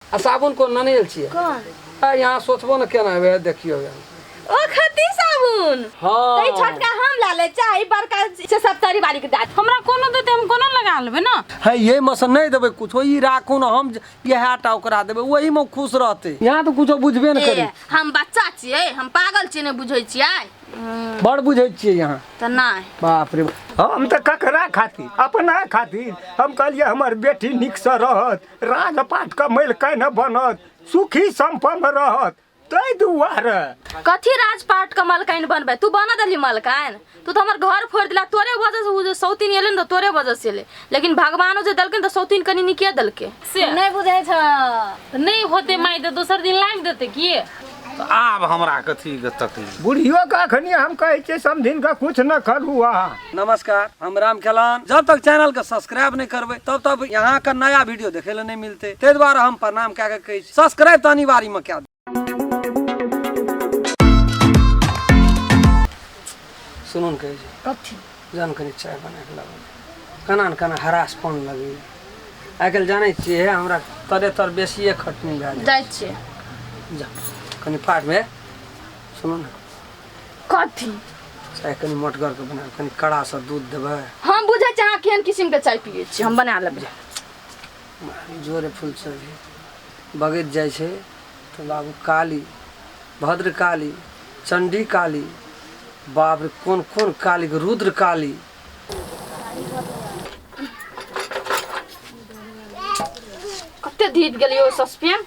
आ साबुन कोन नने आयल छियै? कोन? आ यहाँ सोचबो ने केना हेबै, देखियौ यहाँ। ओ खती साबुन। हाँ। तऽ ई छोटका हम ला ले चाही, बड़का से सब तरी वाली के दाँत। हमरा कोनो देते हम कोनो लगा लेबै ना। है ये में से नहीं देबै कुछो, ई राखू ना, हम इएह टा ओकरा देबै, ओही में खुश रहतै। यहाँ तऽ कुछो बुझबे ने करै। ए, हम बच्चा छियै, हम पागल छियै, नहि बुझै छियै। बड़ बुझै छियै यहाँ। तऽ नहि। बाप रे। हम तऽ ककरा खातिर, अपना खातिर हम कहलियै हमर बेटी नीकसँ रहत, राजपाट के मालिकाइन बनत, सुखी सम्पन्न रहत, ताहि दुआरे। कथी राजपाट के मलकाइन बनबै? तू बना देली मलकाइन, तू तऽ हमर घर फोड़ि देला। तोरे वजह से उ जे सौतीन एलै ने तऽ तोरे वजह से एलै, लेकिन भगवानो जे देलकै तऽ सौतीन कनि नीके देलकै। से नहि बुझै छ। तऽ नहि होतै माय तऽ दोसर दिन लाबि देतै की? तऽ आब हमरा कथी के तकलीफ? बुढ़ियो के अखनी हम कहै छियै समधिन के कुछ न करू अहाँ। नमस्कार, हम राम खेलान। जब तक चैनल के सब्सक्राइब नहीं करबै तब तक यहाँ के नया वीडियो देखे ले नहीं मिलते, ताहि दुआरे हम प्रणाम कए के कहै छी सब्सक्राइब तऽ अनिवार्य में कए। सुनू ने कहै छी। कथी? जान कनि चाय बना के लाबू। केना ने केना हरासपन लगैए आइ काल्हि, जानै छियै हमरा तरे तर बेसिए खटनी भए जाइ। जाइ छियै। जा कनि फाटमे। सुनू ने। कथी? चाय कनि मोटगर के बनाउ, कनि कड़ासँ दूध देबै। हम बुझै छी अहाँ केहन किसिम के चाय पियै छी, हम बना लेबै। जोरे फूल सब बगैत जाइ छै तऽ बाबू काली, भद्र काली, चण्डी काली, बाप रे कोन कोन काली, रुद्र काली। कते धीप गेलियो सस्पेन।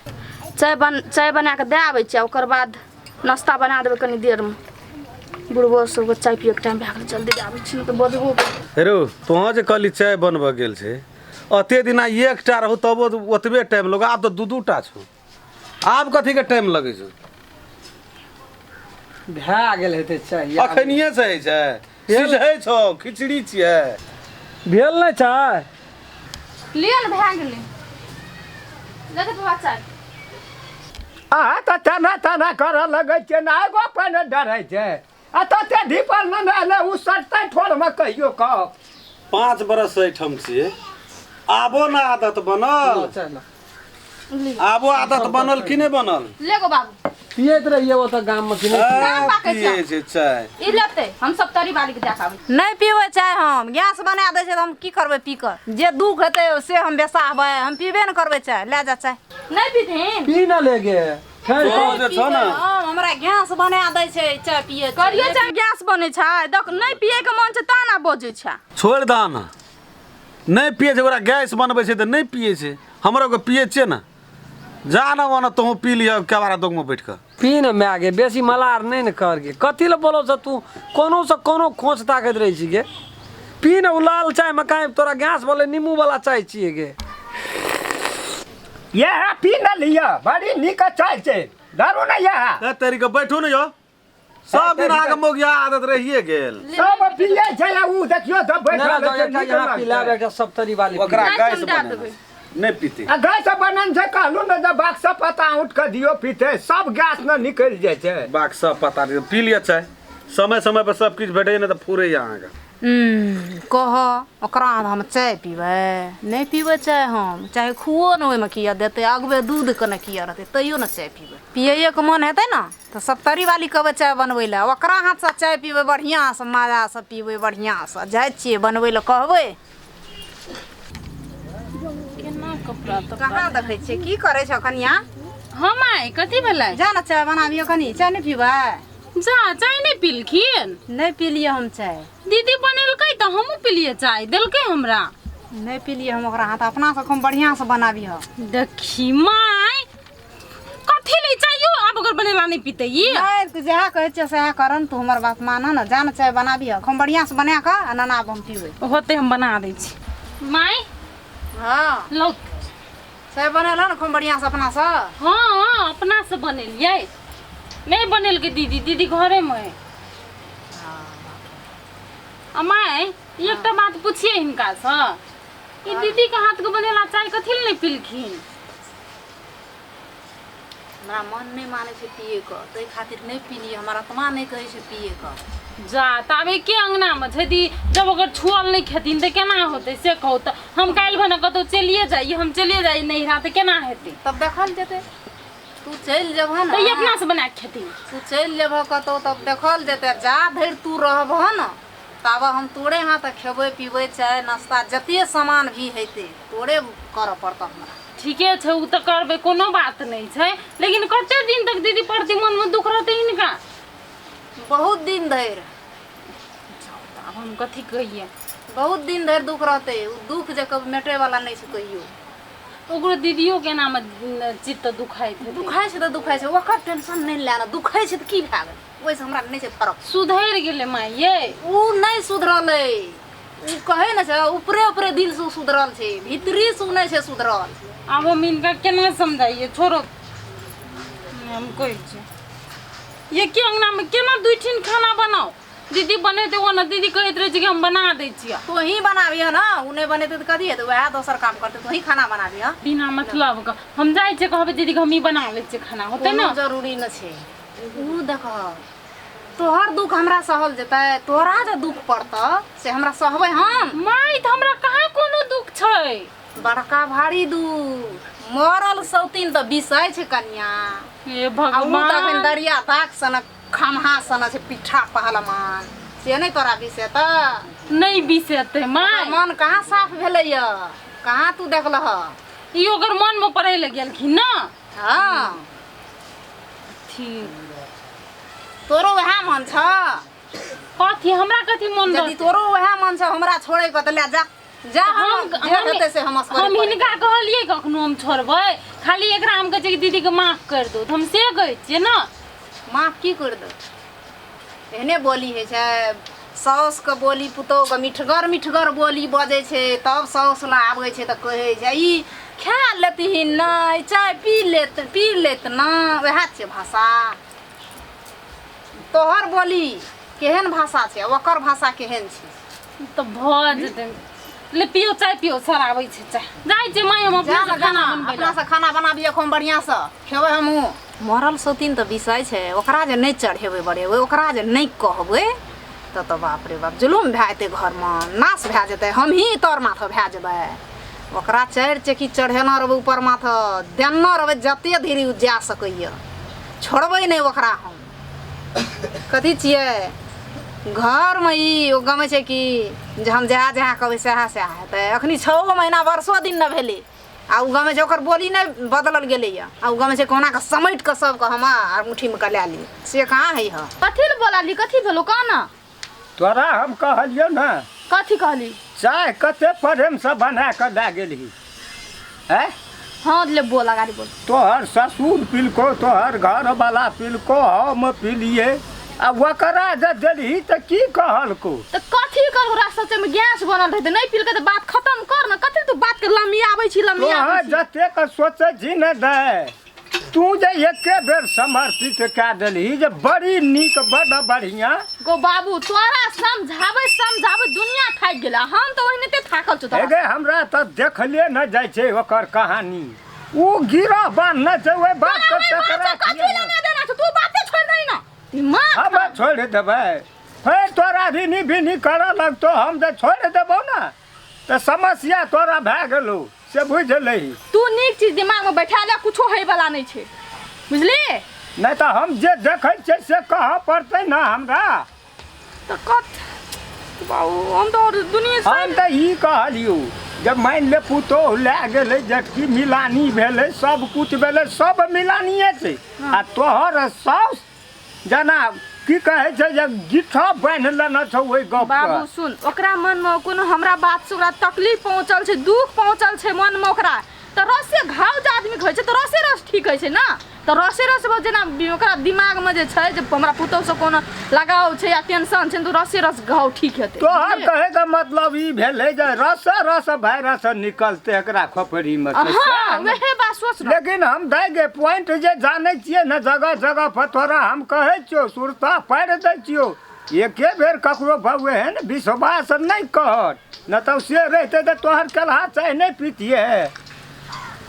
चाय बन चाय बना कऽ दए आबै छियै, ओकर बाद नाश्ता बना देबै कनि देरमे। बुढ़बो सबके चाय पियैके टाइम भए गेलै, जल्दी दए आबै छी, नहि तऽ बजबो। हेरो तोहाँ जे कहली चाय बनबऽ गेल छै, अते दिना एकटा रहू तबो ओतबे टाइम लगो, आब तऽ दू दू टा छौ, आब कथी के टाइम लगै छौ? भए गेल हेतै चाय। अखनिये से होइ छै, सिझै छौ, खिचड़ी छियै। भेल नहि चाय? लिअ ने, भए गेलै। ले बाबा चाय। अहाँ तऽ तना तना करऽ लगै छियै ने, एगो पहिने डरै छै आ तते ढीपल ने एलै, ओ सटतै ठोरमे कहियो कऽ। 5 बरस से एहिठाम छियै, आबो ना आदत बनल? चाय ला। आबो आदत बनल कि नहि बनल? ले गो बाबू। पियैत रहियै ओतऽ गाममे कि नहि? नाम पाकै छै। पियै छै चाय। ई लेतै, हम सब तरी बाली के दए के आबै। नहि पीबै चाय हम, गैस बना दै छै तऽ हम की करबै पी कऽ? जे दुख हेतै से हम बेसाहबै, हम पीबे ने करबै चाय। लए जा चाय। नहि पीथिन? पी न ले गे फेर। तोँ जे छौ ने हम हमरा गैस बना दै छै चाय पियै छै। करियो चाय गैस बनै छै। देख, नहि पियै के मन छै ता ना बजै छै। छोड़ि दह ने, नहि पियै छै, ओकरा गैस बनबै छै तऽ नहि पियै छै। हमरो के पियै छियै ने, जा ने ओना तोहूँ पी लिह केबाड़ा दोगमे बैठ कऽ। पी ने माय गे, बेसी मलार नहि ने कर गे। कथी लए बोलो से तू कोनो से कोनो खोच ताकैत रहै छी गे? पी ने, ओ लाल चाय मे काहे तोरा गैस बोले? नींबू वाला चाय छियै गे। इएह पी ने लिअ, बड़ी नीक चाय छै, डरू ने इएह। ए तेरी के, बैठू ने यौ, सब दिन अहाँके मौगिया आदत रहिए गेल। सब पियै छै आ उ देखियौ तऽ नहि बैठल नहि छै, एकटा नीक यहाँ पी लगतै। लेब, एकटा सप्तरी वाली पी ओकरा नहि, गैस हम दए बने देबै। नहि पीते। आ गैस बनन छै, कहलहुँ ने जे बाक्सा पत्ता उठ कऽ दियौ पीते, सब गैस ने निकलि जाइ छै। बाक सब पता नहीं, पी लिअ चाय, समय समय पर सब किछु भेटैए, नहि तऽ फुरैए अहाँके। कह ओकरा हम चाय पीबै? नहि पीबै चाय हम, चाहे खुओ ने ओहिमे किया देतै, अगबे दूधके ने किया रहतै, तैयो ने चाय पीबै। पियैएके मन हेतै ने तऽ सप्तरी वाली कहबै चाय बनबै लए, ओकरा हाथसँ चाय पीबै, बढ़िआँसँ मजासँ पीबै बढ़िआँसँ। जाइ छियै बनबै लए कहबै। केना कपड़ा तऽ कहाँ देखै छियै? की करै छौ कनिया? हँ माय, कथी भेलै? जा ने चाय बनाबियौ कनि। चाय नहि पीबै? जा, चाय नहि पीलखिन? नहि पीलियै हम चाय। दीदी बनेलकै तऽ हमहूँ पीलियै, चाय देलकै हमरा। नहि पीलियै हम ओकरा हाथ, अपनासँ खूब बढ़िआँसँ बनाबिह। देखी माय, कथी ले चाहियो आब अगर बनेला नहि पीते ई? नहि, तू जएह कहै छियै सएह कर ने, तू हमर बात मानऽ ने। जा ने चाय बनाबिह, खूब बढ़िआँसँ बना कऽ आ नना आब, हम पीबै। होते, हम बना दै छी माय। हँ। लौ। चाय बनेलऽ ने खूब बढ़िआँसँ अपनासँ? हँ, अपना से बनेलियै, नहि बनेलकै दीदी, दीदी घरेमे है। आ माय, एकटा बात पुछिए हिनकासँ, ई दीदी के हाथ के बनेला चाय कथी लए नहि पीलखिन? हमरा मन नहि मानै छै पियैके, ताहि खातिर नहि पीलियै। हमर आत्मा नहि कहै छै पियैके। जा तऽ आब एके अङ्गनामे छै दी, जब ओकर छुअल नहि खेथिन तऽ केना होतै से कहू तऽ। हम काल्हि भने कतहु चलिए जाइए, हम चलिए जाइए नैहरा तऽ केना हेतै? तब देखल जेतै। तू चलि जेबह तऽ ई ने, अपनासँ बना कऽ खेथिन। तू चलि जेबह कतहु तब देखल जेतै। जा धरि तू रहबह ने ताबे हम तोरे हाथ खेबै पीबै, चाय नाश्ता जते सामान भी हेतै तोरे करऽ पड़तौ हमरा। ठीके छै, ओ तऽ करबै, कोनो बात नहि छै, लेकिन कते दिन तक दीदी प्रति मनमे दुख रहतै हिनका? बहुत दिन धरि। आब हम कथी कहियै? बहुत दिन धरि दुख रहतै। ओ दुख जे कभी मेटैवला नहि छै कहियो। ओकरो दीदियो के एनामे चित्त दुखाइत हेतै। दुखाइ छै तऽ दुखाइ छै, ओकर टेंशन नहि लए ने। दुखाइ छै तऽ की भए गेलै, ओहिसँ हमरा नहि छै फरक। सुधरि गेलै माय यै? ओ नहि सुधरलै। ओ कहै ने छै, ऊपरे ऊपरे दिलसँ ओ सुधरल छै, भीतरीसँ ओ नहि छै सुधरल। आब हम हिनका केना समझाइए? छोड़ो, हम कहै छी एके अङ्गनामे केना दुइ ठीन खाना बनाउ? दीदी बनेतै ओ ने, दीदी कहैत रहै छै कि हम बना दै छियै। तोही बनाबिह ने, ओ नहि बनेतै तऽ कथी हेतै? वएह दोसर काम करतै, तोही खाना बनाबिह। बिना मतलबके हम जाइ छियै, कहबै दीदीके हम ई बना लै छियै, खाना होतै ने? कोनो जरूरी नहि छै। ओ देख, तोहर दुख हमरा सहल जेतै? तोरा जे दुख पड़तऽ से हमरा सहबै हम? माय, तऽ हमरा कहाँ कोनो दुख छै। बड़का भारी दुख। मरल सौतीन तऽ बिसै छै कनिया। हे आ उ तऽ अखन भगवान, दरिया ताक सनक खमहा सनक छै, पिट्ठा पहलवान, से नहि तोरा बिसेतऽ? नहि बिसेतै माय। ओकर मन कहाँ साफ भेलैया? कहाँ तू देखलह? ई ओकर मनमे पढ़ै लए गेलखिन ने। हँ। ठीक। तोरो वएह मन छ? कथी हमरा कथी मन यदि रहतै? तोरो वएह मन छ हमरा छोड़ैके तऽ ले जा, जा। हम जे हेतै से हम असगरे हम करेबै। हिनका कहलियै कखनो हम छोड़बै? खाली एकरा हम कहै छियै कि दीदीके माफ करि दू, तऽ हम से कहै छियै ने। माफ की कर दो? एहने बोली होइ छै साउसके बोली, पुतोहुके मिठगर मिठगर बोली बजै छै, तब साउस लग आबै छै तऽ कहै छै ई खा लेतहिन नहि, चाय पी लेत, पी लेत न। वएह छै भाषा। तोहर बोली केहन भाषा छै, ओकर भाषा केहन छै? तऽ भऽ जेतै। ले पियो, चाय पियो। सर आबै छै चाय। जाइ छियै माय हम जा अपनासँ ने, जा खाना ने, बनबै लए। अपनासँ खाना बनाबियै, खूब बढ़िआँसँ खेबै हमहूँ। मरल सौतीन तऽ बिसै छै, ओकरा जे नहि चढ़ेबै बढ़ेबै, ओकरा जे नहि कहबै तऽ बाप रे बाप, जुलुम भए जेतै, घरमे नाश भए जेतै, हमही तर माथ भए जेबै। ओकरा चारि चेकी चढ़ेने रहबै, ऊपर माथ देने रहबै, जते धीरे ओ जा सकैए, छोड़बै नहि ओकरा हम। कथी छियै घरमे ई ओ गमै छै कि जे हम जएह जएह कहबै सएह सएह हेतै। अखनी 6 महीना वर्षो दिन नहि भेलै आ ओ गमै छै, ओकर बोली नहि बदलल गेलैए, आ ओ गमै छै कहुना कऽ समेट कऽ सबके हम आर मुट्ठीमे कऽ लए ली, से कहाँ होइ हँ। कथी लए बोलाली? कथी भेलो कह ने। तोरा हम कहलियौ ने। कथी कहली? चाय कते प्रेमसँ बना कऽ लए गेलही आँय? हाँ, ले बोल, अगाड़ी बोल। तोहर ससुर पिलको, तोहर घरवाला पिलको, हम पिलिए, आ ओकरा जे देलही तऽ की कहलको? तऽ कथी कर? रास्ता में गैस बनल रहै तऽ नहि पीलकै, तऽ बात खत्म कर ने। कथी तू बात के लमियाबै छी, लमियाबै तोहर छी? जतेक सोचै छी ने दै, तू जे एके बेर समर्पित कए देलही जे बड़ी नीक, बड़ बढ़िआँ। गो बाबू, तोरा समझाबै समझाबै दुनिया थाकि गेला, हम तऽ ओहिनाते थाकल छौ तोरा। हे गे, हमरा तऽ देखले नहि जाइ छै ओकर कहानी। ओ गिरह बान्हने छै ओहि बात तोरा के ओहि बात टकरा से कथी किए ने? लेना देना छौ? तू बाते छोड़ि दही ना, दिमाग हम छोड़ि देबै? फेर तोरा भिनी भिनी करऽ लगतौ। हम जे छोड़ि देबौ ने तऽ समस्या तोरा भए गेलौ, से बुझि लही। तू नीक चीज दिमाग में बैठा ले, कुछो होय वाला नहीं छै, बुझली? नहि तऽ हम जे देखै छियै से कहऽ पड़तै ने हमरा। तऽ कत बाबू, हम तऽ और दुनिया से हम तऽ ई कहलियौ जे मानि ले पुतोहु लए गेलै जेठकी, मिलानी भेलै, सब कुछ भेलै, सब मिलानिए छै, आ तोहर साउस जेना की कहै छै जे गिट्ठा बान्हि लेने छौ ओहि गप। बाबू सुन, ओकरा मनमे कोनो हमरा बात से ओकरा तकलीफ पहुँचल छै, दुख पहुँचल छै मनमे ओकरा, तऽ रसे घाव जे आदमीके होइ छै तऽ रसे रस ठीक होइ छै ने। तऽ रसे रस जेना ओकरा दिमागमे जे छै जे हमरा पुतोहुसँ कोनो लगाव छै या टेंशन छै, तऽ रसे रस घाव ठीक हेतै। तोहर बुझलियै? कहैके मतलब ई भेलै जे रस रस वायरस निकलतै एकरा खोपड़ीमे से, हँ, सएह ने? वएह बात सोच ने। लेकिन हम दै गे पॉइंट जे जानै छियै ने, जगह जगह पर तोरा हम कहै छियौ, सुरता पारि दै छियौ। एके बेर ककरो बौए एहन विश्वास नहि कहत, नहि तऽ से रहितै तऽ तोहर केलहा चाय नहि पीतियै।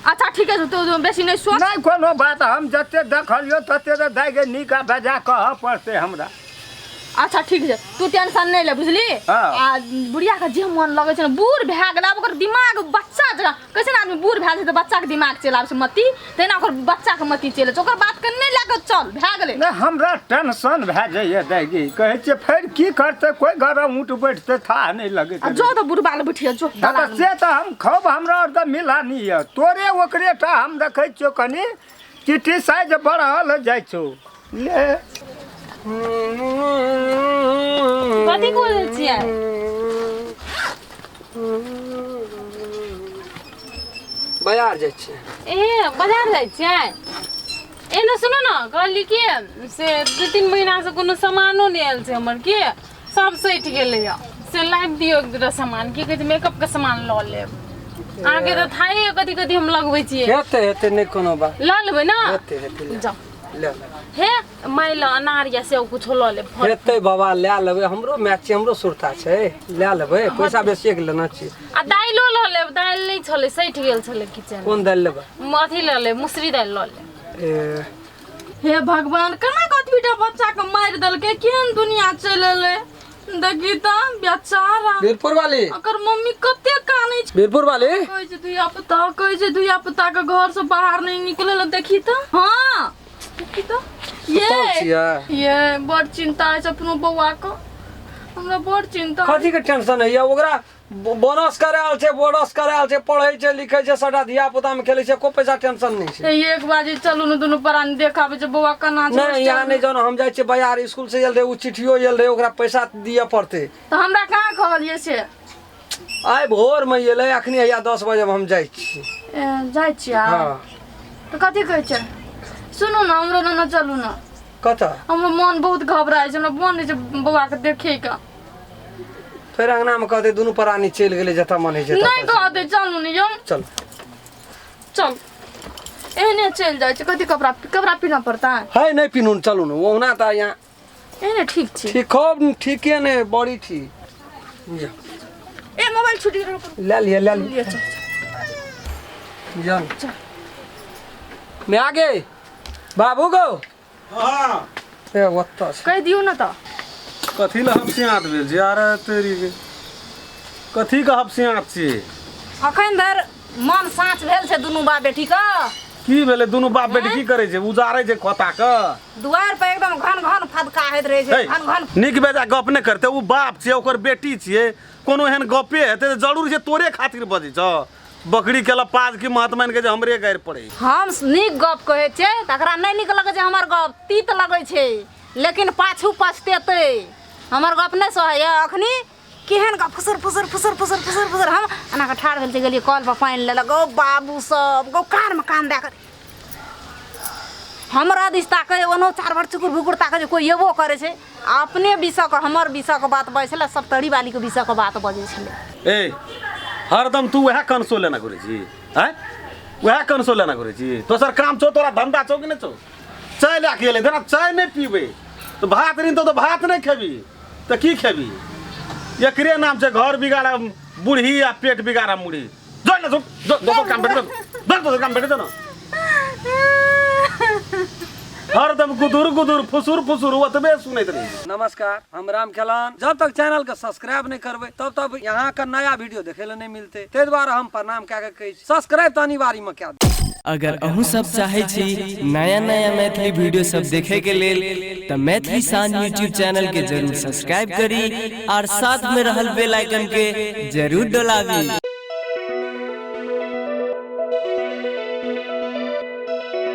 अच्छा ठीक है, तू बेसी नहीं सोच। नहीं कोनो बात, हम जते देखलियो तते तऽ दाइ गे नीक आ बेजा कहऽ पड़तै हमरा। अच्छा ठीक है, तू टेंशन नहीं ले बुझली। हाँ। आ बुढ़िया के जे मन लगे छै ने, बूढ़ भए गेल आब ओकर दिमाग बच्चा जकाँ, कैसे ने आदमी बूढ़ भए जाइ छै तऽ बच्चा के दिमाग चलि आबै छै मति, तहिना ओकर बच्चा के मति चलि छै, ओकर बात के नहि लए कऽ चल, भए गेलै। नहि हमरा टेंशन भए जाइए दाइ गे, कहै छियै फेर की करतै, कोइ गरम ऊँट बैठतै थाह नहि लगैत आ जो तऽ बुढ़बा लग बैठिए जो। हँ तऽ से तऽ हम खूब हमरा आर तऽ मिलानी यऽ, तोरे ओकरे टा हम देखै छियौ कनि चिट्ठी साइज बढ़ल जाइ छौ ले। कथी खोजै छियै? बाजार जाइ छियै। ए बाजार जाइ छियै? एने सुनू ने, कहली कि से 2-3 महीना से कोनो सामानो नहि आयल छै हमर, के सब सठि गेलैया, से लाबि दियौ एक दूटा सामान, की कहै छै मेकअप के सामान लऽ लेब। अहाँके तऽ थाहे कथी कथी हम लगबै छियै। हेतै हेतै, नहि कोनो बात। लऽ लेबै ने? हेतै हेतै, ले। जाउ ले। हे माइ लऽ अनार या सेब कुछो लऽ लेब। हेतै बाबा, लए लेबै, हमरो मैच छै, हमरो सुरता छै, लए लेबै, पैसा बेसिए के लेना छियै। आ दालिओ लऽ लेब, दालि नहि छलै, सठि गेल छलै किचन। कोन दालि लेबै? अथी लऽ लेब, मुसरी दालि लऽ लेब। ए हे भगवान, केना कथीटा बच्चा के मारि देलकै, केहन दुनिया चलि एलै देखी तऽ बेचारा। बीरपुर वाली, ओकर मम्मी कते कानै छै। बीरपुर वाली कहै छै धिया पुता, कहै छै धिया पुता के घर से बाहर नहि निकले लए, देखी तऽ। हाँ देखी तऽ ये सुतल छियै? ये बड़ चिंता अछि अपनो बौआ के, हमरा बड़ चिंता। कथी के टेंशन होइए? ओकरा बोनस करायल छै, बोनस करायल छै, पढ़ै छै लिखै छै, सबटा धिया पुता में खेलै छै, एको पैसा टेंशन नहि छै। 1 बजे चलू ने दुनू प्राणी देखाबै छै बौआ केना छै। नहि यहाँ नहि जाउ, हम जाइ छियै बाजार, स्कूल से आयल रहै, ओ चिट्ठियो आयल रहै, ओकरा पैसा दिअ पड़तै। तऽ हमरा कहाँ कहलियै से? आइ भोर में एलै, अखनी हैया 10 बजे हम जाइ छी। जाइ छियै? हाँ। तऽ कथी कहै छै? सुनू ने, हमरो ने चलू ने। कतऽ? हमर मन बहुत घबराइ छै, हमरा मन नहि छै बौआ के देखै के। फेर अंगना में कहतै दुनू प्राणी चलि गेलै जतऽ मन होइ छै नहि कहतै, चलू ने यौ। चल चल, एहने चलि जाइ छै। कथी कपड़ा कपड़ा पीना पड़तै? है नहि पीनू, चलू ने, ओहुना तऽ यहाँ एहने ठीक छै। ठीक खूब ठीके ने, बड़ी ठीक। ए मोबाइल छूटि गेल, ले लिअ ले लिअ। जान मैं आगे बाबू गो। हाँ ए ओतऽ छै। कहि दियौ ने तऽ। कथी लए हफसियात भेल छी? अरे तेरी के कथी के हफसियात छी? अखन धरि मन साँच भेल छै दुनू बाप बेटी के। की भेलै दुनू बाप बेटी की करै छै? उजारै छै खोता के दुआर पर एकदम घन घन फदका होइत रहै छै, घन घन। नीक बेजा गप नहि करतै, ओ बाप छियै ओकर बेटी छियै, कोनो एहन गपे हेतै तऽ जरूर छै तोरे खातिर बजै छौ। बकरी के पाज की महत मानि के जे हमरे गारि पड़ै। हम नीक गप कहै छियै तकरा नहि नीक लगै छै, हमर गप तीत लगै छै, लेकिन पाछू पछतेतै। हमर गप नहि सहैए अखनी, केहन गप फुसुर फुसुर फुसुर फुसुर फुसुर फुसुर। हम एना कऽ ठाढ़ भेल छै, गेलियै कल पर पानि लेलक, गौ बाबू सब गौ कानमे कान दए कऽ हमरा दिस ताकै, ओनो चार भर चुकुर भुकुर ताकै जे कोइ एबो करै छै। आ अपने विषयके हमर विषयके बात बजै छलै, सप्तरी वालीके विषयके बात बजै छलै। ए हरदम तू वएह कनसो लेना घुरै छी? आँय वएह कनसो लेना घुरै छी? दोसर काम छौ तोरा, धंधा छौ कि नहि छौ? चाय लए के एलै, जेना चाय नहि पीबै तऽ भात रिनतौ तऽ भात नहि खेबी तऽ की खेबी? एकरे नाम छै घर बिगाड़ा बूढ़ी आ पेट बिगाड़ा मुढ़ी। जो ने जो, दोसर काम भेटै छौ, दोसर काम भेटै छौ ने। हरदम गुदुर गुदुर फुसुर फुसुर ओतबे सुनैत रही। नमस्कार, हम राम खेलान। जब तक चैनल के सब्सक्राइब नहीं करबै तब तक यहाँ का नया वीडियो देखे ला नहीं मिलते, ताहि दुआरे हम प्रणाम कए के कहै छी सब्सक्राइब तऽ अनिवार्य में कए दियौ। अगर अहूँ सब चाहे छी नया नया मैथिली वीडियो सब देखे के लेल तऽ मैथिली शान यूट्यूब चैनल के जरूर सब्सक्राइब करी और साथ में रहल बेल आइकन के जरूर डोलाबी।